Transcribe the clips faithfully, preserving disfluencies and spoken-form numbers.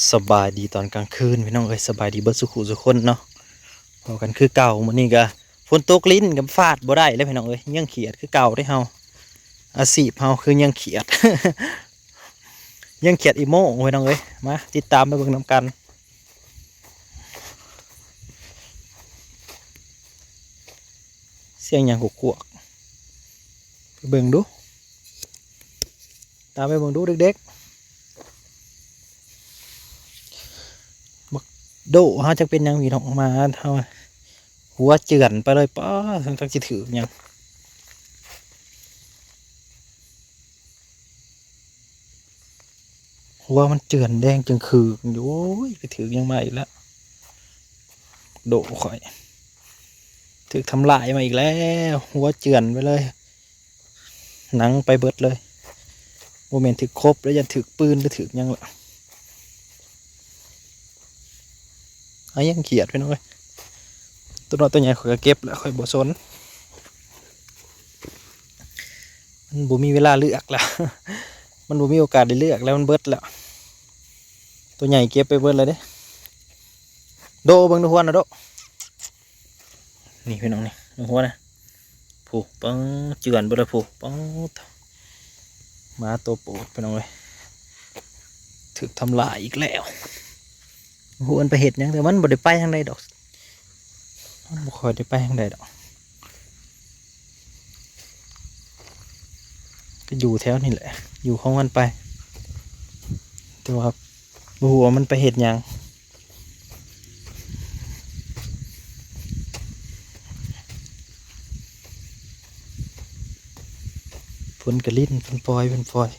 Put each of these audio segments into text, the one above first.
สบายดีตอนกลางคืนพี่น้องเอ้ย สบายดีเบิดสุขุสุคนเนาะ พอกันคือเก่า มื้อนี้ก็ฝนตกลิ้นก็ฟาดบ่ได้แล้วพี่น้องเอ้ย เยียงเขียดคือเก่าเด้เฮา อาชีพเฮาคือเยียงเขียด เยียงเขียดอีโม่พี่น้องเอ้ย มาติดตามไปเบิ่งนำกัน เสียงหยังขวกๆ ไปเบิ่งดู ตามไปเบิ่งดูเด็กๆ บักโดเฮาจักเป็นหยังพี่น้อง มาเฮาหัวเจือนไปเลย ป๊าด จักสิถืกหยัง หัวมันเจือนแดงจึงคืออยู่ โอ้ย ไปถืกหยังมาอีกแล้ว โดข่อย ถืกทำลายมาอีกแล้ว หัวเจือนไปเลย หนังไปเบิดเลย บ่แม่นถืกครบแล้ว ยันถืกปืนหรือถืกหยังล่ะ เอายังเขียดพี่น้องเอ้ย ตัวน้อยตัวใหญ่ข้อยก็เก็บแล้ว ข้อยบ่สน มันบ่มีเวลาเลือกแล้ว มันบ่มีโอกาสได้เลือกแล้ว มันเบิดแล้ว ตัวใหญ่เก็บไปเบิดแล้วเด้ โดเบิ่งดูหัวนะโด นี่พี่น้องนี่ ดูหัวนะ ผู้ ป๊าด เจือนเบิดแล้วผู้ ป๊าด หมาตัวโปรดพี่น้องเอ้ย ถืกทำลายอีกแล้ว บ่ฮู้มันไปเฮ็ดหยัง แต่มันบ่ได้ไปทางใดดอก มันบ่ค่อยได้ไปทางใดดอก ก็อยู่แถวนี่แหละ อยู่ของมันไป แต่ว่าบ่ฮู้ว่ามันไปเฮ็ดหยัง ฝนกะลิ้น ฝนปอย ฝนปอย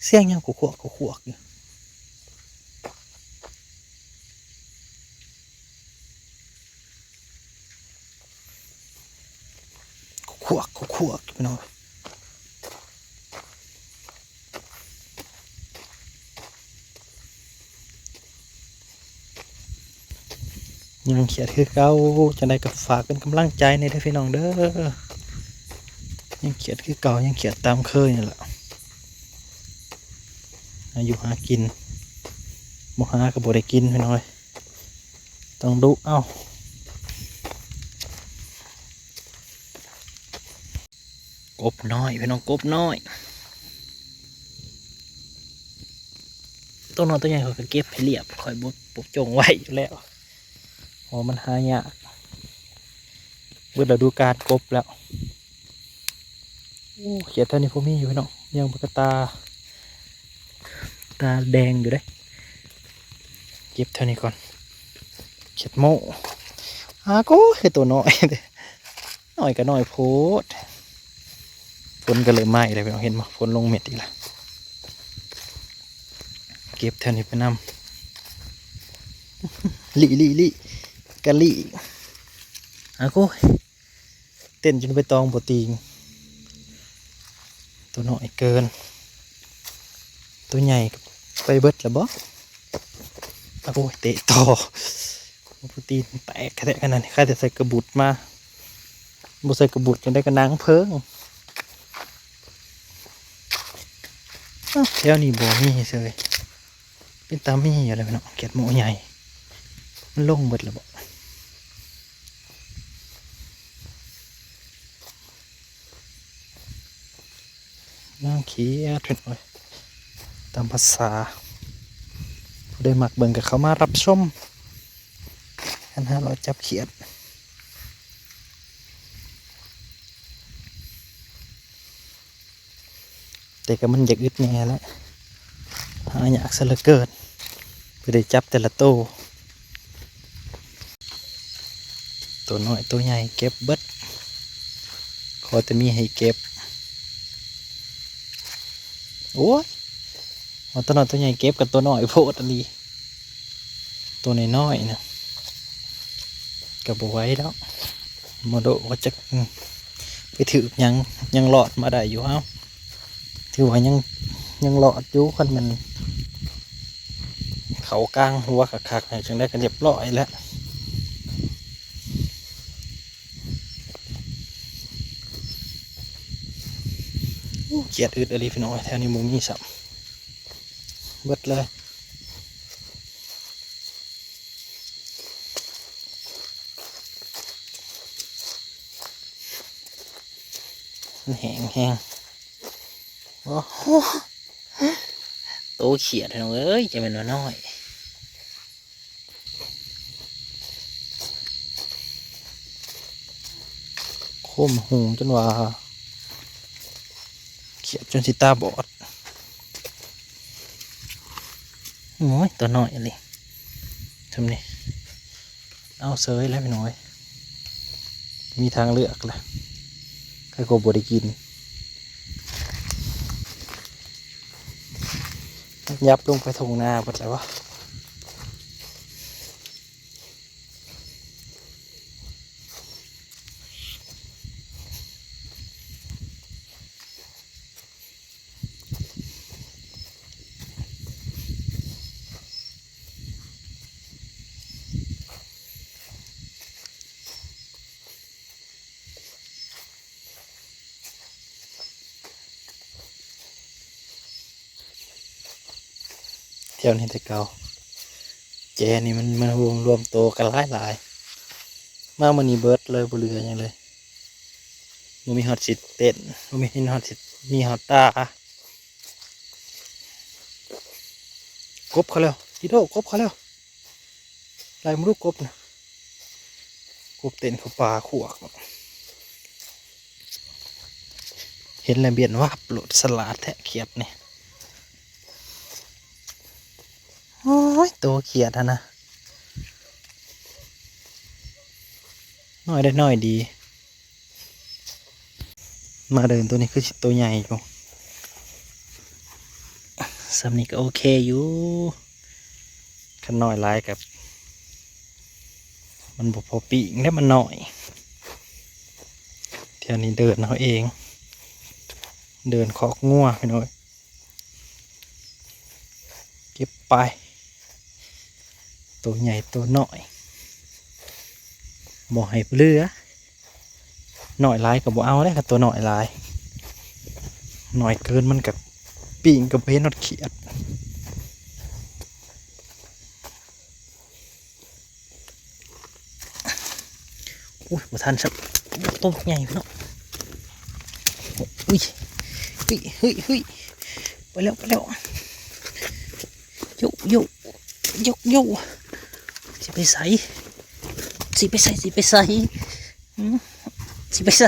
เสียงหยังขวกๆๆๆ อยู่ ขวกๆๆ พี่น้อง ยังเขียดคือเก่า จังใดก็ฝากเป็นกำลังใจแหน่เด้อพี่น้องเด้อ ยังเขียดคือเก่า ยังเขียดตามเคยนี่แหละ หาอยู่หากิน บ่หาก็บ่ได้กินพี่น้องเอ้ย ต้องดุเอา กบน้อยพี่น้อง กบน้อย ตัวน้อยตัวใหญ่ข้อยก็เก็บให้เรียบ ข้อยบ่ บ่จงไว้อยู่แล้ว เพราะมันหายาก เบิดฤดูกาลกบแล้ว โอ้ เขียดแถวนี้พอมีอยู่พี่น้อง ยังปกตา ตาแดงอยู่เด้ เก็บแถวนี้ก่อน เขียดโม่ อากู คือตัวน้อย น้อยก็น้อยโพด ฝนก็เริ่มมาอีกแล้วพี่น้อง เห็นบ่ ฝนลงเม็ดอีกแล้ว เก็บแถวนี้ไปนำ ลิ ลิ ลิ กะลิ อากู เต้นจนใบตองบ่ติง ตัวน้อยเกิน ตัวใหญ่ก็ไปเบิดแล้วบ่ อากู เตะต่อ โอ้ ตีนแตกแท้ขนาดนี้ ใครแต่ใส่กระบุดมา บ่ใส่กระบุดจังได้กะหนังเพิง อ้าว แถวนี้บ่มีเสย เป็นตามีอยู่แล้วเนาะ เขียดโม่ใหญ่ มันลงเบิดแล้วบ่ นางเขียดเพิ่นโอ้ย ตามภาษา ผู้ใดมักเบิ่งก็เข้ามารับชม คันหาเลาะจับเขียด แต่ก็มันอยากอึดแน่แหละ หายากซะเหลือเกิน ผู้ใดจับแต่ละโต ตัวน้อยตัวใหญ่เก็บเบิด ขอแต่มีให้เก็บ โอ้ย เอาตัวน้อยตัวใหญ่เก็บกับตัวน้อยโพดอีหลี ตัวน้อยๆนะ ก็บ่ไหวดอก บ่โดว่าจัก อืม ไปถืกหยัง ยังรอดมาได้อยู่ เอ้า ถือว่ายัง ยังรอดอยู่ คันแม่นเข้ากลางหัวคักๆ จังได้ก็เรียบร้อยแล้ว โอ้ เขียดอึดอีหลีพี่น้อง แถวนี้บ่มีซ้ำ เบิดเลย มันแห้งแฮง โอ้โห โตเขียดพี่น้องเอ้ย จะเป็นว่าน้อย โคมหุงจนว่า เขียดจนสิตาบอด โอ้ย ตัวน้อยเลย ทำนี่ เอาเสยแล้วพี่น้องเอ้ย มีทางเลือกแล้ว ใครก็บ่ได้กิน ยับลงไปทงนาเบิดแล้ววะ แถวนี้แต่เก่า แจนี่มัน มันรวม รวมโตกันหลายหลาย มามื้อนี้เบิดเลย บ่เหลือหยังเลย บ่มีฮอดสิเต้น บ่มีฮอดสิ มีฮอดตา กบเขาแล้ว จิโด กบเขาแล้ว ไล่มาดูกบนะ กบเต้นเขาป่าขวาก เห็นแล้วเบียนวับโลด สลาดแท้เขียดนี่ โอ้ย โตเขียดหั่นนะ น้อยได้น้อยดี มาเดินตัวนี้คือสิโตใหญ่อยู่ ส่ำนี้ก็โอเคอยู่ คันน้อยหลายกับ มันบ่พอปิ้งแล้วมันน้อย เที่ยวนี้เดินเอาเอง เดินคอกงัวพี่น้อย เก็บไป โตใหญ่โตน้อย บ่ให้เหลือ น้อยหลายก็บ่เอาเด้ คันโตน้อยหลาย น้อยเกินมันก็ปิ้งก็บ่เห็นฮอดเขียด อุ้ย บ่ทันซับ โอ้ โตใหญ่เนาะ อุ้ย เฮ้ย เฮ้ย เฮ้ย ไปแล้ว ไปแล้ว โย โย โย โย สิไปไส สิไปไส สิไปไส อืม สิไปไส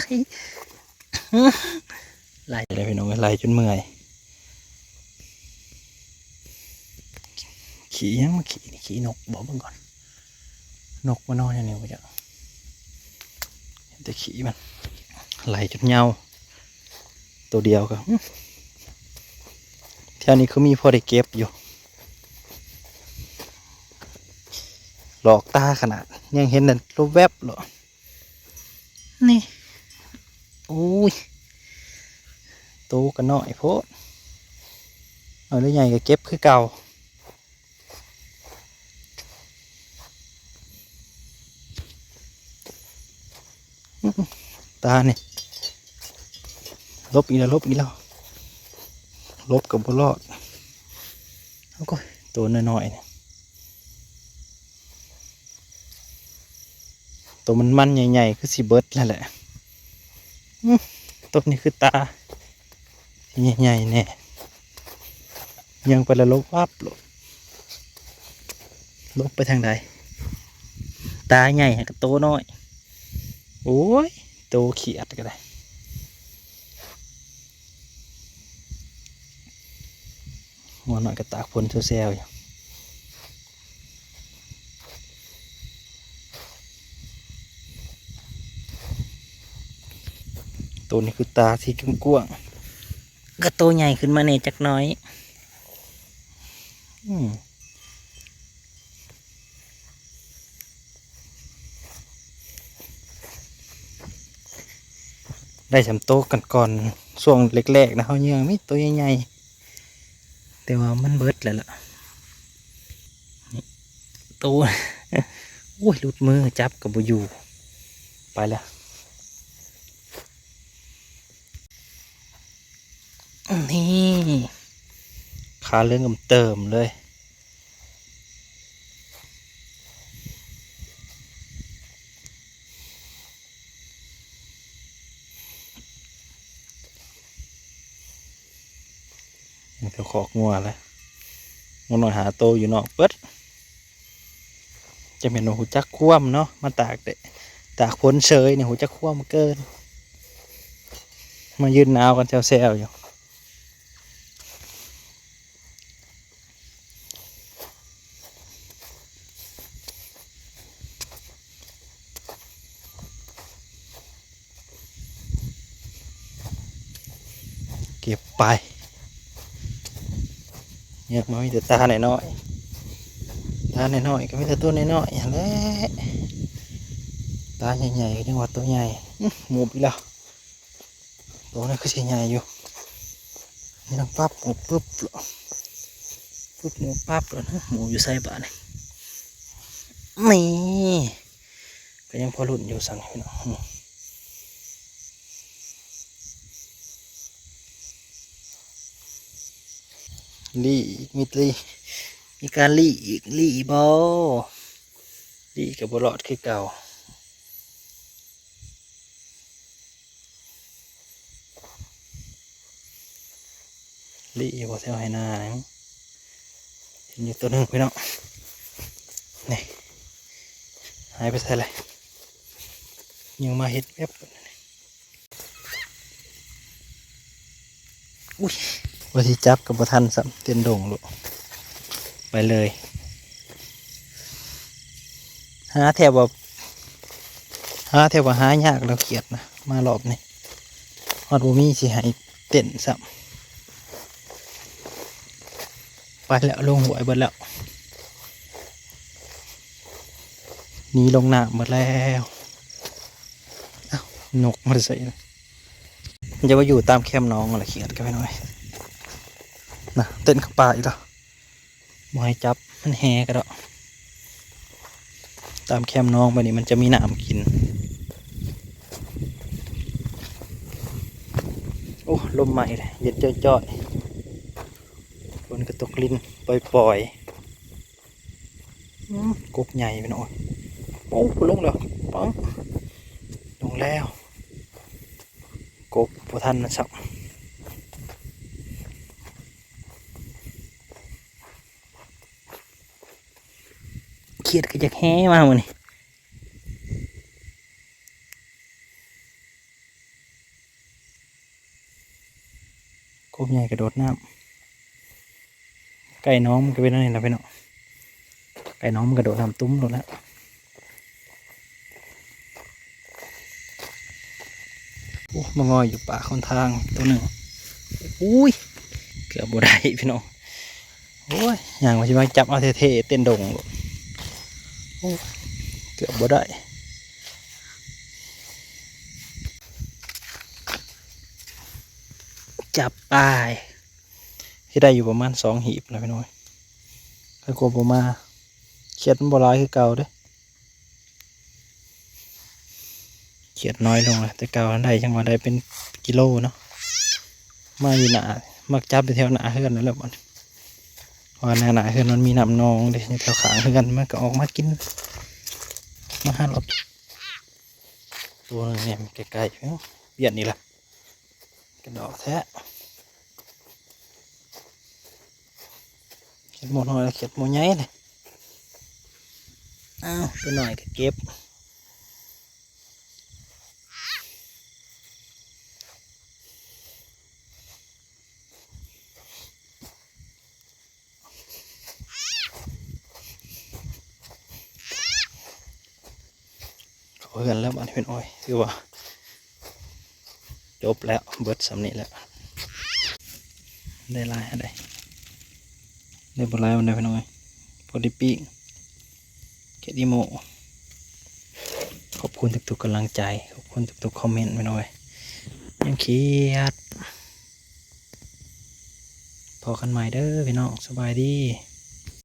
อืม ไล่เลยพี่น้อง ไล่จนเมื่อย ขี้หยังมาขี้นี่ ขี้นกบอกเบิ่งก่อน นกมานอนอยู่นี่บ่จ๊ะ เห็นแต่ขี้มัน ไล่จนเหงา ตัวเดียวก็ อืม แถวนี้คือมีพอได้เก็บอยู่ หลอกตาขนาด ยังเห็นแต่รูปแวบเหรอ นี่ โอ้ย โตก็น้อยโพด เอาได้ใหญ่ก็เก็บคือเก่า ตานี่ หลบอีกแล้ว หลบอีกแล้ว หลบก็บ่รอด เอาก็ตัวน้อยๆนี่ ตัวมันๆใหญ่ๆ คือสิเบิดแล้วแหละ อื้อ ตัวนี้คือตา ใหญ่ๆแน่ ยังไปละหลบวับโลด หลบไปทางใด ตาใหญ่กับโตน้อย โอ้ย โตเขียดก็ได้ หัวน้อยก็ตากฝนแซวๆอยู่ ตัวนี้คือตาสีกว้างๆ ก็โตใหญ่ขึ้นมาแน่จักหน่อย อืม ได้สำโตกันก่อน ช่วงแรกๆนะ เฮายังมีโตใหญ่ๆ แต่ว่ามันเบิดแล้วล่ะ นี่ โต โอ้ย หลุดมือ จับก็บ่อยู่ ไปแล้ว นี่ ค ปลาเหลืองเติ่มเลย นี่ก็คอกงัวแล้ว งัวน้อยหาโตอยู่นอกเปิด จะเป็นว่าฮู้จักความเนาะ มาตากแดด ตากฝนเฉยนี่ฮู้จักความเกิน มายืนหนาวกันแซวๆอยู่ เก็บไป เนี่ยมันมีแต่ตาน้อยๆ ตาน้อยๆ ก็มีแต่ตัวน้อยๆหั่นแหละ ตาใหญ่ๆ ก็ยังว่าตัวใหญ่ อื้อ หมูบอีกแล้ว ตัวนี้คือสิใหญ่อยู่ นี่ต้องปั๊บหมูปุ๊บ ปุ๊บหมูปั๊บแล้วนะ หมูอยู่ไสบ้านนี่ นี่ ก็ยังพอลุ้นอยู่สั่งพี่น้อง ลี่อีก มีลี่ มีการลี่อีก ลี่บ่ ลี่ก็บ่รอดคือเก่า ลี่อยู่บ่แถวไฮ่นานี่ เห็นอยู่ตัวหนึ่งพี่น้อง นี่ หายไปไสเลย ยังมาเห็นแวบ อุ้ย ว่าสิจับก็บ่ทันซ้ำ เต้นโด่งโลด ไปเลย หาแทบว่า หาแทบว่าหายากแล้ว เขียดนะ มารอบนี้ ฮอดบ่มีสิให้เต้นซ้ำ ไปแล้ว ลงห้วยเบิดแล้ว หนีลงน้ำหมดแล้ว อ้าว นกมาใส่นะ มันจะมาอยู่ตามแคมหนองอะไร เขียดก็ไม่น้อย นะ เต้นเข้าป่าอีกแล้ว บ่ให้จับ มันแห่กะดอก ตามแคมหนองไปนี่มันจะมีน้ำกิน โอ้ ลมใหม่เลย เย็นจ้อยๆ ฝนก็ตกรินปล่อยๆ อืม กบใหญ่พี่น้อง โอ้ ลงแล้ว ปัง ลงแล้ว กบบ่ทันมันสับ เขียดก็อยากแห่มามื้อนี้ กบใหญ่กระโดดน้ำ ไก่น้องมันก็เป็นอะไรนะพี่น้อง ไก่น้องมันกระโดดน้ำตุ้มโลดแล้ว โอ้ มางอยอยู่ป่าข้างทางตัวหนึ่ง อุ้ย เกือบบ่ได้พี่น้อง โอ้ย ย่างว่าสิมาจับเอาแท้ๆ เต้นโด่งโลด โอ้ เกือบบ่ได้ จับไป ที่ได้อยู่ประมาณสองหีบนะพี่น้อง ถ้ากลัวบ่มา เขียดมันบ่หลายคือเก่าเด้ เขียดน้อยลงแล้ว แต่เก่าได้จังหวะได้เป็นกิโลเนาะ มาอยู่หน้า มักจับไปแถวหน้าเฮือนนั่นแหละบัดนี้ เพราะว่าหน้า หน้าเฮือนมันมีน้ำหนองเด้ อยู่แถวข้างเฮือนมันก็ออกมากิน มาหาเลาะ ตัวหนึ่งเนี่ยมันไกลๆ เอ้า เบียดนี่ล่ะ กระดอกแท้ เขียดหมูน้อย เขียดหมูใหญ่เลย อ้าว ตัวน้อยก็เก็บ เข้าเฮือนแล้วบัดนี้พี่น้อย ถือว่า จบแล้ว เบิดส่ำนี้แล้ว ได้หลายอันใด ได้บ่หลายปานใดพี่น้อย พอดีปิ้ง เขียดอีโม ขอบคุณทุกๆกำลังใจ ขอบคุณทุกๆคอมเมนต์พี่น้อย ยังเขียด พอกันใหม่เด้อพี่น้อง สบายดี